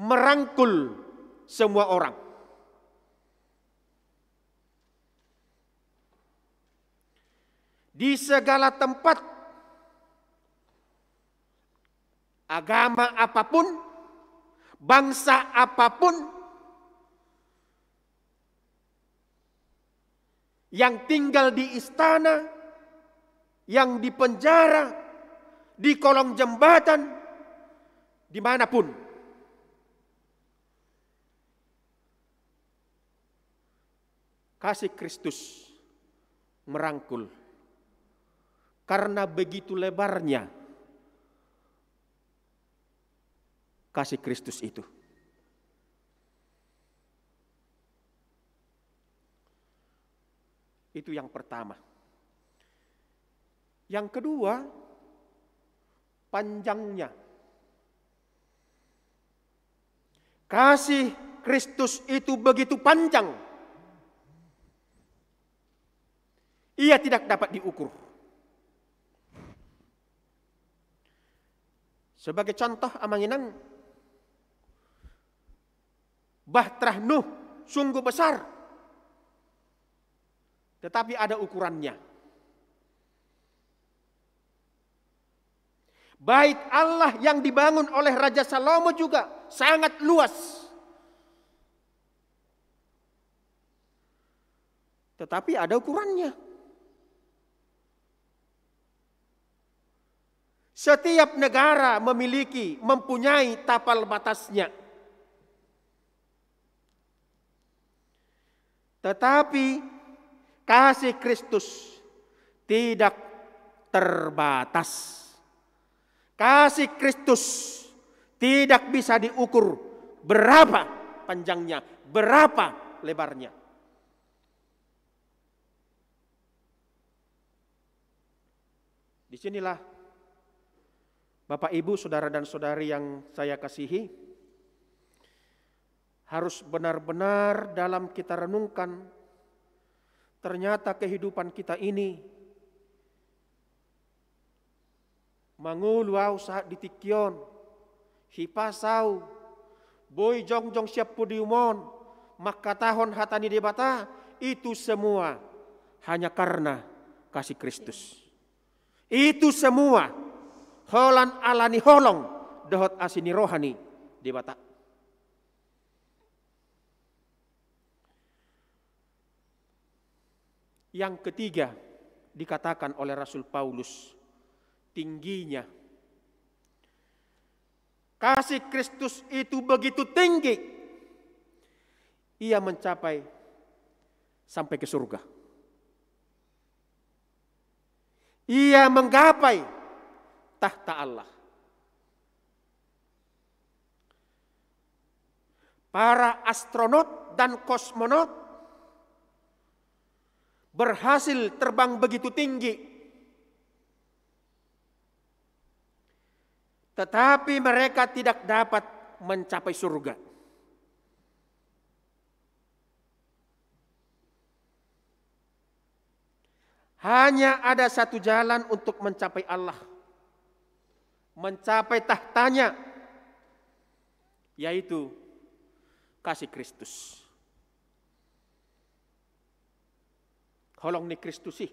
merangkul semua orang. Di segala tempat, agama apapun, bangsa apapun, yang tinggal di istana, yang di penjara, di kolong jembatan, dimanapun. Kasih Kristus merangkul. Karena begitu lebarnya kasih Kristus itu. Itu yang pertama. Yang kedua, panjangnya. Kasih Kristus itu begitu panjang. Ia tidak dapat diukur. Sebagai contoh, Amang Inang, Bahtera Nuh sungguh besar, tetapi ada ukurannya. Bait Allah yang dibangun oleh Raja Salomo juga sangat luas. Tetapi ada ukurannya. Setiap negara memiliki, mempunyai tapal batasnya. Tetapi kasih Kristus tidak terbatas. Kasih Kristus tidak bisa diukur berapa panjangnya, berapa lebarnya. Di sinilah, Bapak, Ibu, saudara dan saudari yang saya kasihi, harus benar-benar dalam kita renungkan, ternyata kehidupan kita ini, mangolu au sahat di tingki on, hipas au, boi jongjong sian podium on, mangkatahon hata ni Debata, itu semua hanya karena kasih Kristus. Itu semua holan ala ni holong dohot asi ni roha ni Debata. Yang ketiga dikatakan oleh Rasul Paulus, tingginya. Kasih Kristus itu begitu tinggi, ia mencapai sampai ke surga. Ia menggapai tahta Allah. Para astronot dan kosmonot berhasil terbang begitu tinggi, tetapi mereka tidak dapat mencapai surga. Hanya ada satu jalan untuk mencapai Allah, mencapai tahtanya, yaitu kasih Kristus. Holong ni Kristus i.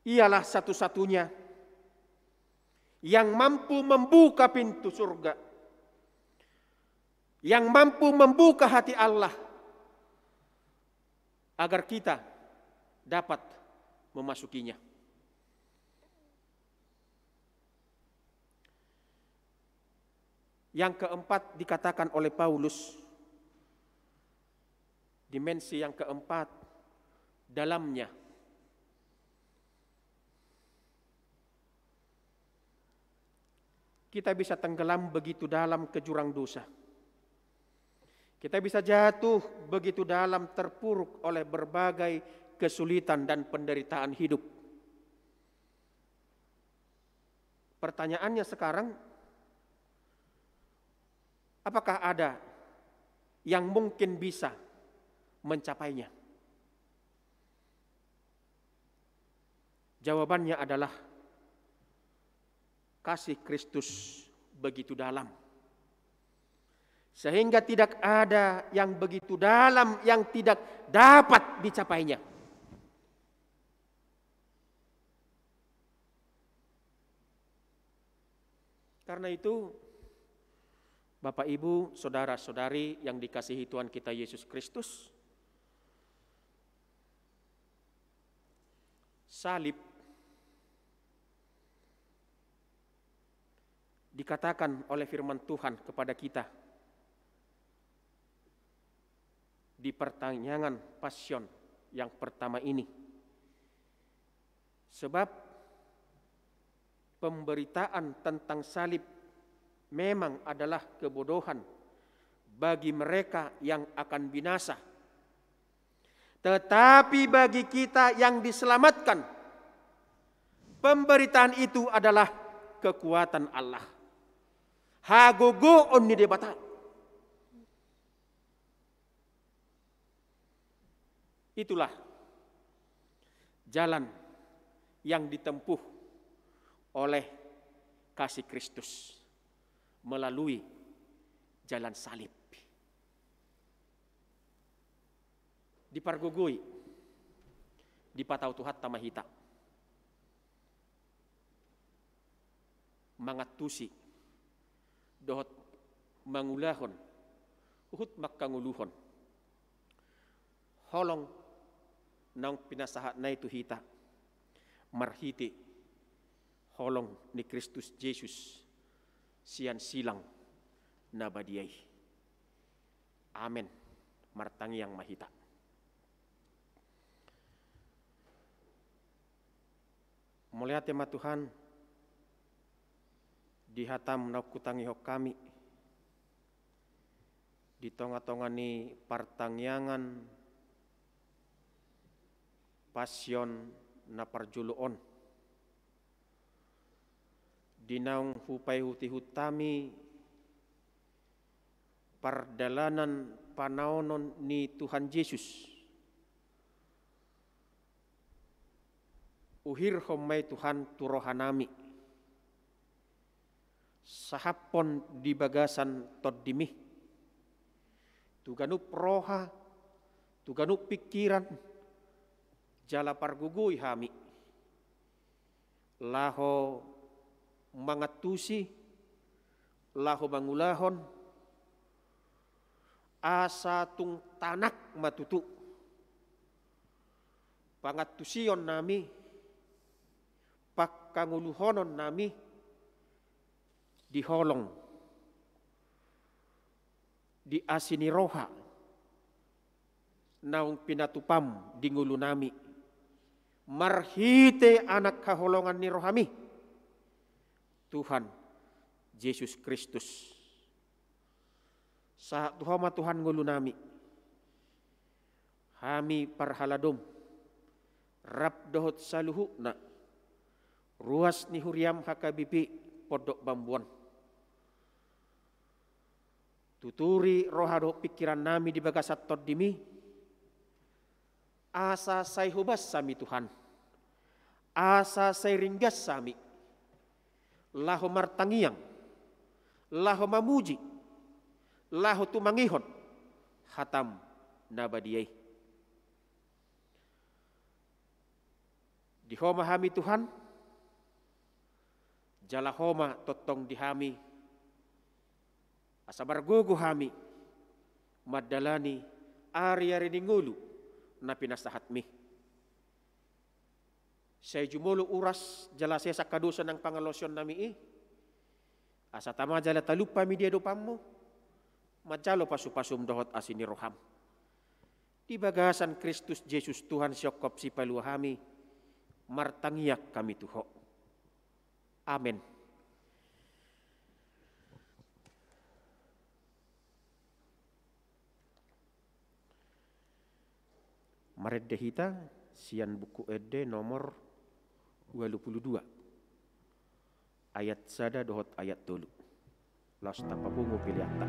Ialah satu-satunya yang mampu membuka pintu surga, yang mampu membuka hati Allah agar kita dapat memasukinya. Yang keempat dikatakan oleh Paulus, dimensi yang keempat, dalamnya. Kita bisa tenggelam begitu dalam ke jurang dosa. Kita bisa jatuh begitu dalam, terpuruk oleh berbagai kesulitan dan penderitaan hidup. Pertanyaannya sekarang, apakah ada yang mungkin bisa mencapainya? Jawabannya adalah kasih Kristus begitu dalam, sehingga tidak ada yang begitu dalam yang tidak dapat dicapainya. Karena itu, Bapak, Ibu, saudara-saudari yang dikasihi Tuhan kita Yesus Kristus, salib dikatakan oleh firman Tuhan kepada kita di pertanyaan Pasion yang pertama ini. Sebab pemberitaan tentang salib memang adalah kebodohan bagi mereka yang akan binasa. Tetapi bagi kita yang diselamatkan, pemberitaan itu adalah kekuatan Allah. Hagogoon ni Debata. Itulah jalan yang ditempuh oleh kasih Kristus melalui jalan salib. Dipargogoi, dipatau Tuhanta ma hita mangantusi dohot mangulahon, huhut mangkangoluhon holong naung pinasahatna i tu hita marhite holong ni Kristus Jesus sian silang na badia i. Amen. Martangiang ma hita. Mauliate ma Tuhan, di hataM naung hutangihon hami di tongatonga ni partangiangan Pasion na parjolo on, di naung hupaihutihut hami pardalanan panaonon ni Tuhan Jesus. Uhirhon ma i Tuhan tu rohanami, sahaphon di bagasan TondiMi, tu ganup roha, tu ganup pingkiran, jala pargogoi hami laho mangantusi, laho mangulahon, asa tung tanak ma tutu pangantusionnami, pangkangoluhononnami di holong, di asi ni roha naung pinatupaM di ngolunami marhite Anak haholongan ni rohaMi, Tuhan Jesus Kristus. Sahat tu Ho ma Tuhan ngolunami, hami parhaladoM, rap dohot saluhutna ruas ni huriaM H K B P Pondok Bambu on. Tuturi roha dohot pingkirannami di bagasan TondiMi, asa sai hobas hami Tuhan, asa sai ringgas hami laho martangiang, laho mamuji, laho tumangihon hataM na badia i. Di Ho ma hami Tuhan, jala Ho ma tongtong di hami, asa margogo hami mandalani ariari ni ngolu na pinasahatMi. Sai jumolo uras jala sesa angka dosa nang pangalaosionnami i, asa tama jala talup hami di adopanMu, manjalo pasupasuM dohot asi ni rohaM. Di bagasan Kristus Jesus Tuhan sihongkop sipalua hami, martangiang hami tu Ho. Amen. Marende hita sian Buku Ende nomor ualu pulu dua, ayat sada dohot ayat tolu. Laos tapapungu peleanta.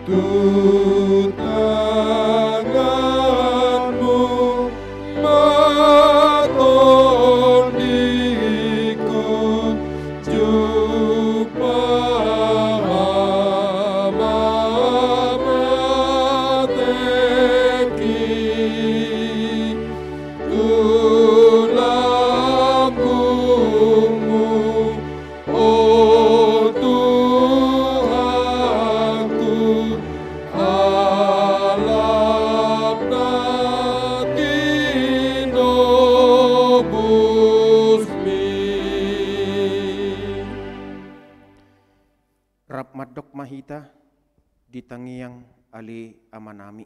Tu tanganmu ma tondingkon, jumpang ma matangki tu lambungmu, o Tuhanku, alap na tinobusmi. Rap mandok ma hita di tangiang Ale Amanami.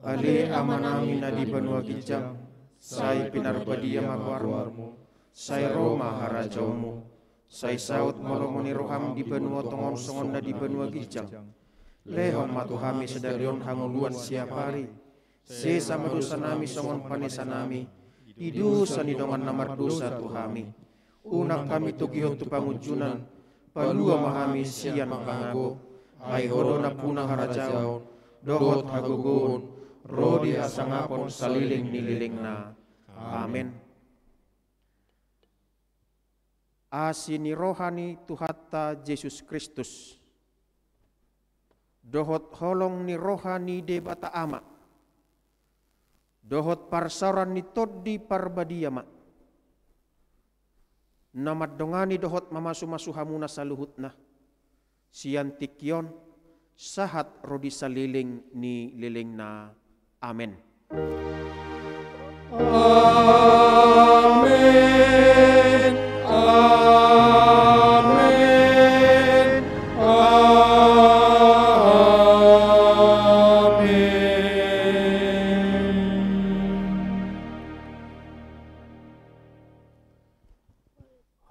Ale Amanami na di banua ginjang, sai pinarbadia ma goarmu, sai ro ma harajaonmu, sai saut ma lomo ni roham di banua tonga on songon na di banua ginjang. Lehon ma tu hami sadari on hangoluan siapari, sesa ma dosanami songon panesanami di dosa ni dongan na mardosa tu hami. Unang hami togihon tu pangunjunan, palua ma hami sian pangago, ai Ho do nampuna harajaon, dohot hagogoon, ro di hasangapon saleleng ni lelengna. Amen. Asi ni roha ni Tuhanta Jesus Kristus, dohot holong ni roha ni Debata Ama, dohot parsaoran ni Tondi Parbadia ma na mandongani dohot mamasumasu hamuna saluhutna, sian tingki on sahat ro di saleleng ni lelengna. Amen. Amen. Amen. Amen.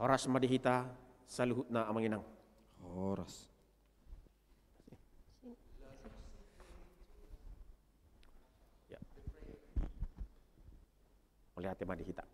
Horas ma di hita saluhutna, Amang Inang. Horas. Ya. Mauliate ma di hita.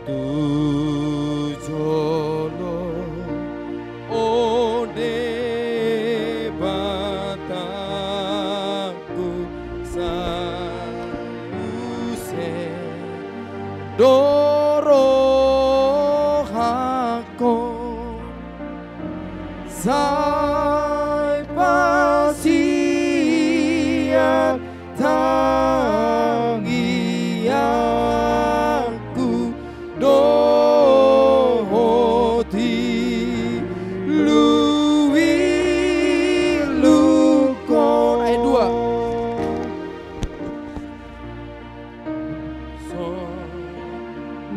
Tu jolo, o Debatangku, sai use do rohangkon, sai pasian tangiangku dohot iluiluhon. Ayat dua.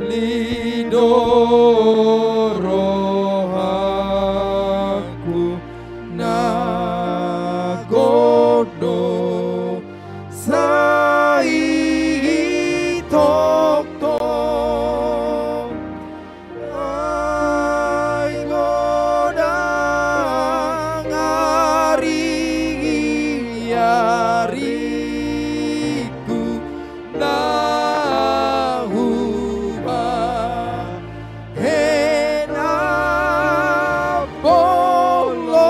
Soli do rohangku na gok do sai tongtong. Ai godang ariariku na hubahen na bolong.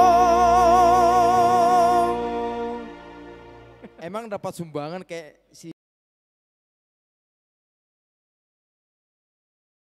Emang dapat sumbangan kayak si